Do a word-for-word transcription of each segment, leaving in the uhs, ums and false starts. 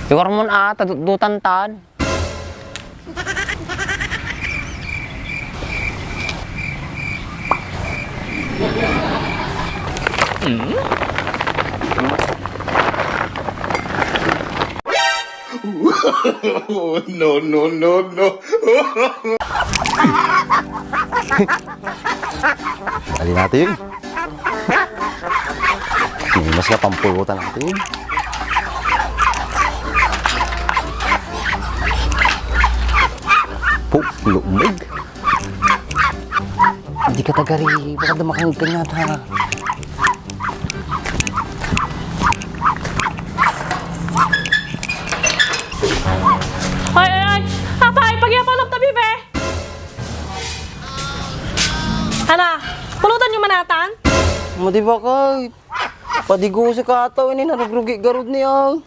Lugar mo na, tadutdutan tan. No, no, no, no. Dali natin. Mas nga pampulutan natin. Po, lumig. Di ka tagari, baka damakang kanya ta. Ay, ay, ay! Apay, pagyapalok ta, bibe! Ana, pulutan yung manatan? Madi ba kay? Padigusa ka ataw ini, narugrugi garud niya.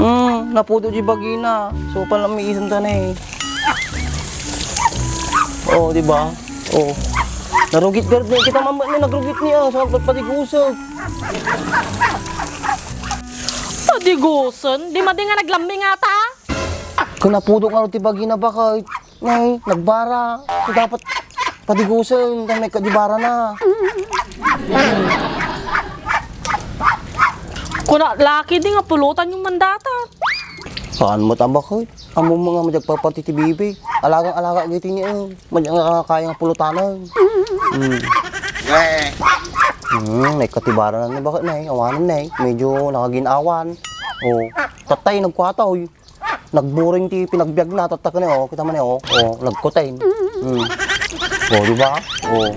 Hmm, napudo di bagina. So, palamisan ta na eh. Oh, di ba? Oh. Narugit garud niya. Kita man ba niya nagrugit niya? So, nagpapadigusa. Padigusan? Di madi nga naglamming ata? Kung napudo nga ti bagina, baka, nay, nagbara. So, dapat padigusan, ta may kadibara na. Kuna, laki di nga pulutan yung mandata. Saan mo, tabak, hoy? Amo mo nga madagpaparti ti bibi. Alagang-alaga giti ni, eh. Madya nga kaya nga pulutanan. Hmm. Hmm, may katibara na, bakit na, eh? Awanan na, eh. Medyo nakaginawan. Oh, tatay, nagkwata, hoy. Nagburing ti pinagbiag na, tatta ka na, oh. Kita mo na, oh. Oh, nagkutay. Hmm. Oh, di ba? Oh.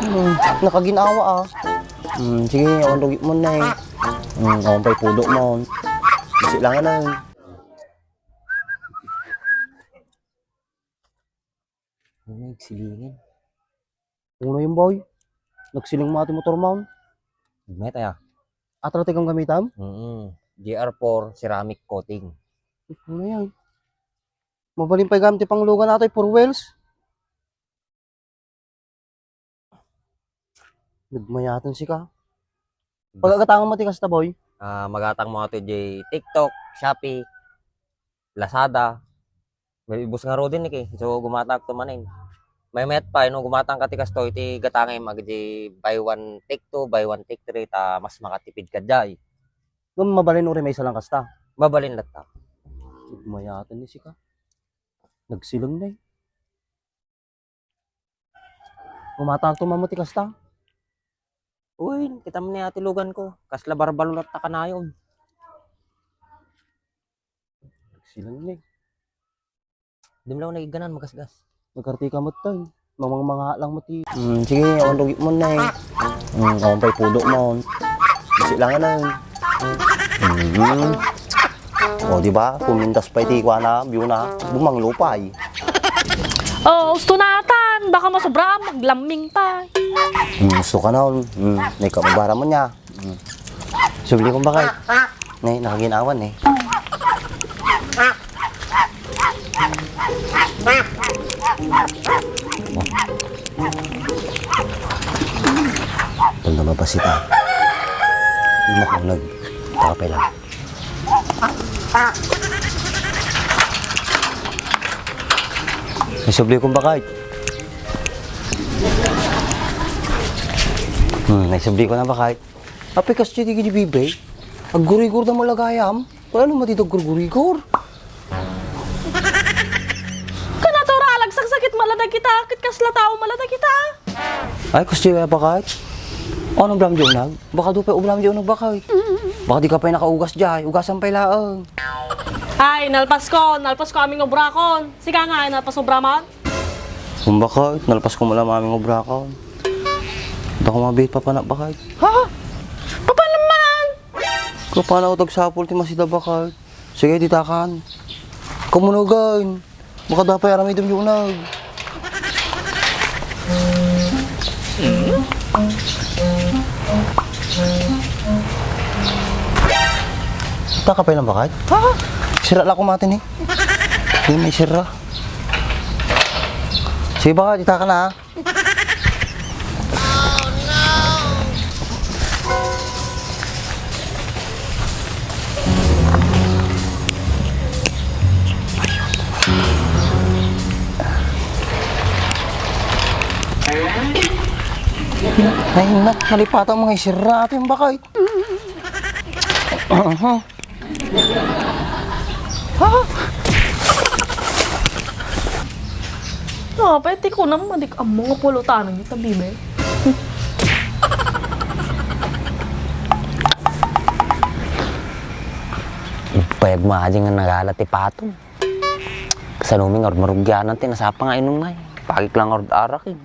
Hmm, nakaginawa, ah. Hmm, sige, awan rugit mo na, eh. Hmm, awan pa'y pudo mo. Kasi lang na, eh. Ano yung silingin? Uno yung boy. Nagsiling mo ati motor mo. Met aya. Atras ti kam gamitam? Mm. G R four ceramic coating. Ano yan? Mabalin pa'y gamit ti panglugan nato, four wheels. Nagmayatan sika. Pagagatangan mo ti kasta, boy? Ah, magatang mo ato di TikTok, Shopee, Lazada. May ibus nga rudin ni ki. So, gumatang to manin. May met pa, no, gumatang ka ti kasto, iti gatangem, agdi buy one, take two, buy one, take three, ta mas makatipid ka jay. Ngem mabalin uri may isa lang kasta? Mabalin latta. Mayatan ni sika. Nagsilang na eh. Gumatang to man mo ti kasta? Uy, kita mo ni ati lugan ko. Kasla barbalo latta kanayon. Silang ni. Di mo lang naiganan, magasgas. Nagkarti ka mo tayo. Mamang mga lang mo ti. Hmm, sige, awan rugit mo na eh. Hmm, awan pa'y pudo mo. Kasi lang na. Hmm. O, di ba? Kumintas pa iti kuana, view na. Bumanglo pa'y. Oh, usto natan. Baka masobra, maglamming pa. Hmm, gusto ka na. Hmm, may kamabara mo niya. Hmm. Subli kong bakit. Ne, nakaginawan eh. Tanda mapasita. Makunag. Takapay lang. Naisubli kong bakit. Hmm, naisubli ko na bakit. Apay kas ti gini bibe? Aggurigor da malagayam? Wala naman dito aggurigor. Kanatura, alagsaksakit malada kita, kit kasla tao malada kita. Ay, kas ti bakit? Ano blam di unag? Baka do pa'y ublam di unag bakit? Baka di ka pa'y nakaugas jay, ugasan pa'y laeng. Ay, nalpas ko, nalpas ko aming obrakon. Sika nga, ay nalpas obraman? Kung bakit, nalpas ko mala aming obrakon. Dako mabit papanak bakit? Ha? Papanak man? Kapanaw tagsapul ti masida bakit? Sige, ditakan. Kumunugan. Baka dapat aramidem yung unag. Taka pa ilang bakit? Ha? Sira lang kumatin eh. Hindi may sira. Sige bakit, ditakan na ha. Ay, na, nalipatan mga isira atin bakay. Aha. Ha? Ah, pwede ko naman, di ka ammo nga pulutan yung tabi, be. Payag mo aja nga nagala ti patong. Kasano mi nga marugyanan ti nasapa nga inum ngay. Pagik lang nga arak, eh.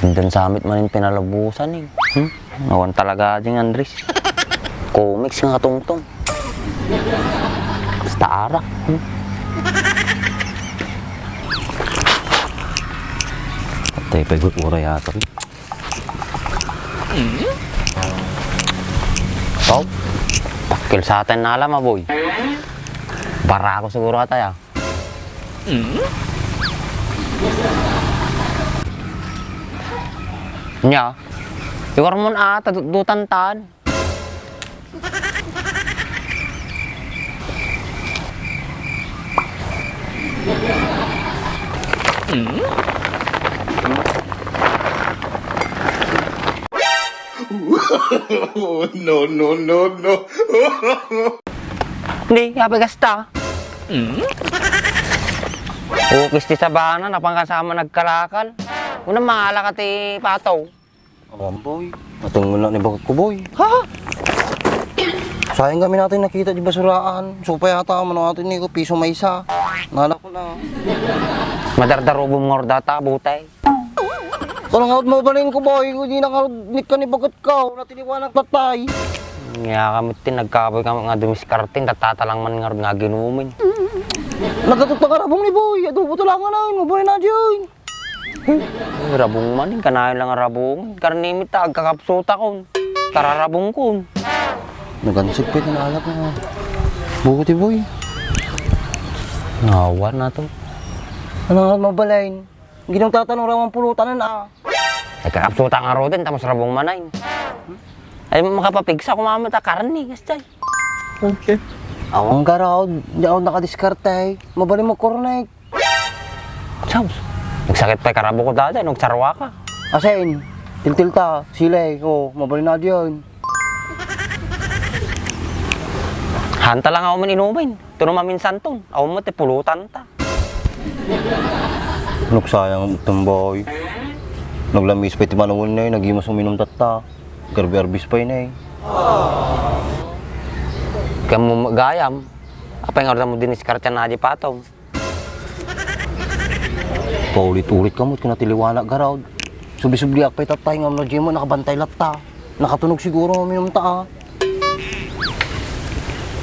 Tindan samit man yung pinalabusan, eh. Hmm? Awan talaga ding Andres. Comics nga katungtong. Basta arak. Hmm? Patay pa yung ura yata. Pau, takil sa atin na alam, ah, boy. Barako siguro ata, ya. Nya, iwar mo na ata, dutan tan. No, no, no, no. Hindi, apay kasta. Ukis ti sabana, napan kasama nagkalakal. Una, mangala ka ti pataw. Awan, boy. Natungol na ni bakit ko, boy. Ha? Sayang kami natin nakita di basuraan. Supay ata, mano atin ni ko, piso maysa. Nala ko na. Madardarubom nga ordata, butay. Kung nga mabalin ko, boy, kung di na nga nikanibagat ka, natiliwanan ka, tay. Nga kami tin, nagkaboy kami nga dumiskarte, tatatalang man nga nga ginumin. Nagkatutang ka rabong ni boy, adobo talangan na yun, mabalin na dyan. Rabong man, kanayon lang rabong. Karnimit ta, agkakapsuta kon. Tararabong kon. Nagansig pa yung anak na. Buko ti boy. Nawa na to. Ano nga mabalin? Ginong tatanong rawan pulutan na. Ay, kakapsuta nga roden, tapos rabong manay. Ay, makapapigsa, kumama ta karne, gastay. Okay. Awan ka raw, di ako nakadiskarte. Mabalin mo kornek. Sabs, nagsakit pa karabo ko dati, nagsarwa ka. Asin, tiltil ta, silay, o, mabalin na diyan. Hanta lang ako man inumin. Tuno maminsan ton, awan mo ti pulutan ta. Nagsayang itong boy. Naglamis pa iti manawen na yun, nagimas uminom tatta. Garbi-arbis pa yun eh. Kamu gayam, apay nga mo diniskartian na di patong? Paulit-ulit ka mo, kinatiliwanak garaw. Subli-subliak pay tattay nga amno Jemo, nakabantay latta. Nakatunog siguro nga uminom ta, ah.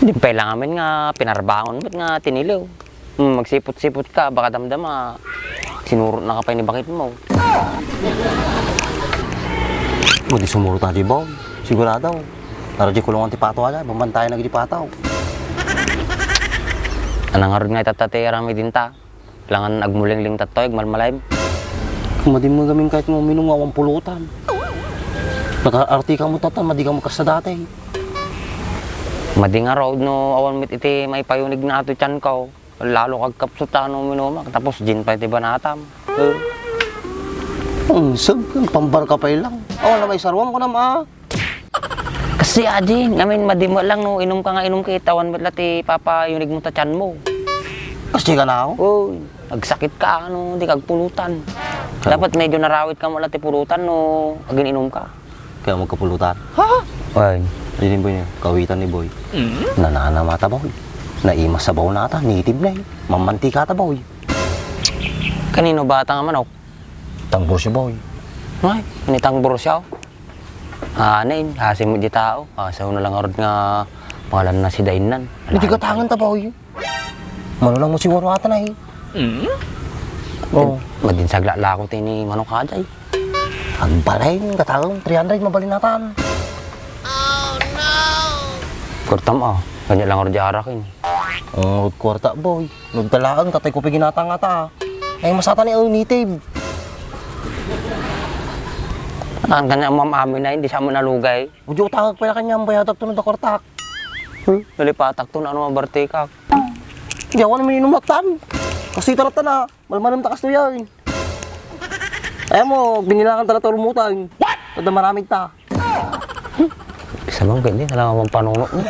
Di pay lang amin nga pinarbangon met nga tiniliw. Hmm, magsipot-sipot ka, baka damdama, sinurot na ka pay ni bakit mo. Mo di sumurot na di ba? Sigurado. Tara di kulungan ti pato ala, bambantayan na di pato. Anang arod nga itatta ti aramid inta? Langan agmulingling tattoy, agmalmalayb. Kumadin mo gamin kahit mo minum nga awan pulutan. Nakaarti ka mo tatan, madi ka mo kasta dati. Madi nga raw no awan met iti maipayunig na ato tiyan ka, oh. Lalo kag kapsutan no minumak, tapos gin pa iti banatam. Eh. Ang sag, ang pambar ka pa ilang. Awan na may sarwam ko na ma. Kasi, Ajin, amin, madimo lang, no, inum ka nga inum ka, itawan met la ti papayunig mo ta tiyan mo. Kasi ka na, oh? Oy, agsakit ka, ano, di ka agpulutan. Ano? Dapat medyo narawit ka mo la ti pulutan, no, agin-inum ka. Kaya magkapulutan? Ha? Ay. Ayun, boy, kawitan ni boy. Mm? Nanana mata, boy. Naimas sa baw nata, native na eh. Mamantika ta, boy. Kanino ba ta nga manok? Tangbor si boy. Ay, ni tangbor siya, oh. Ah, nain, asin mo di tao. Ah, sa una lang arod nga pangalan na si Dainnan. Iti gatangan ta ba, oy? Mano lang mo siguro ata na, eh. Mm? Oh. Madinsagla lako ti ni manok aday. Agbalay, gatangan, three hundred, mabalin natan. Kwartam, ah. Kanya lang arod di arakin. Oh, kwarta, boy. Nagtalaan, katay ko pa ginatang ata. Ay, masatan ni ang native. Ang kanya, ma'am, amin na, hindi sa mo nalugay. Udyo utangag pala kanyang bayadak to, nagdakortak. Hmm? Nalipatak to, na ano, mabartikak. Hindi ako naman inumatan. Kasi taratan na, malmanam takas to yan. Ay mo, binilangan talaga ta rumutan. What? Tada maramid ta. Sabagay, di, talaga mang panunot mo.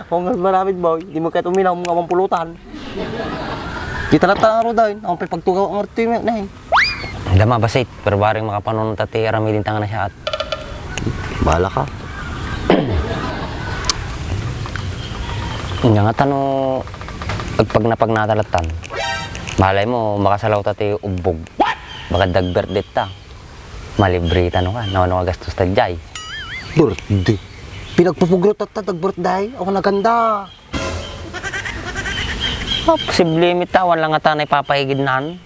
Kung mas maramid, boy, di mo kahit uminom, nga mang pulutan. Di talaga talaga ro, dahil. Ang pagtugaw, ang arti mo, na eh. Dama, basit, pero bareng makapanunot at aramidin tanga na siya at. Bahala ka. Nya nga tano, agpagnapagnatalattan. Malay mo, makasalaw ta ti ubbog. Baka dag-birthday ta. Malibre ta no ka, no, no, gastos ta jay. Birthday? Pinagpupugrot ta dag-birthday? Ako naganda. Ah, posible mi ta, awan lang ata na ipapahigid nan.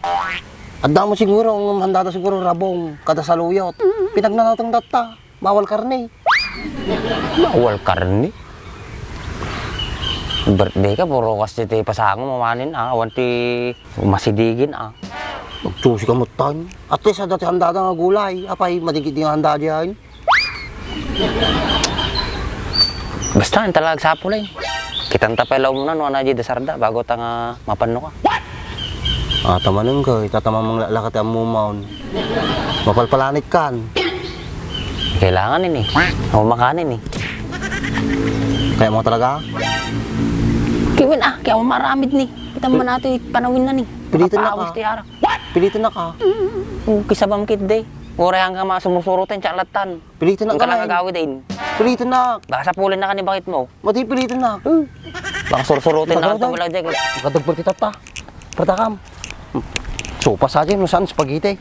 Adda mo siguro, ang handada siguro rabong, kada saluyot. Pinagnanatong datta, bawal karne. Bawal karne? Birthday ka, puro kas ti pasango, mamanin, ah, awan ti masidigin, ah. Magsusi ka mo, Tan. At least, adda ti handada nga gulay. Apay, madigit di nga handa diyan. Basta, ang talaga sapulay. Kitanta pay laom na, no, ana di dasarda, bago ta nga mapanno ka. Ah, tamanen ka, itataman mang laklaka ti ammomon. Mapalpalanit kan. Kailangan ini. Ako makanin eh. Kaya mo talaga? Kiwin ah, kaya mo maramid ni. Kita mo na ito, panawin na ni. Pilitin na ka. Makapaawis ti arak. Pilitin na ka. Kung kisabam kit day. Uray hanggang mga sumusurutan, tsaklatan. Pilitin na ka lang. Agawid din. Pilitin na. Baka sapulin na ka ni bakit mo. Mati pilitin na. Baka sursurutin na ka. Wala, wala. Kadagpag kita ta. Pertakam. Sopas aja, no saan spaghetti.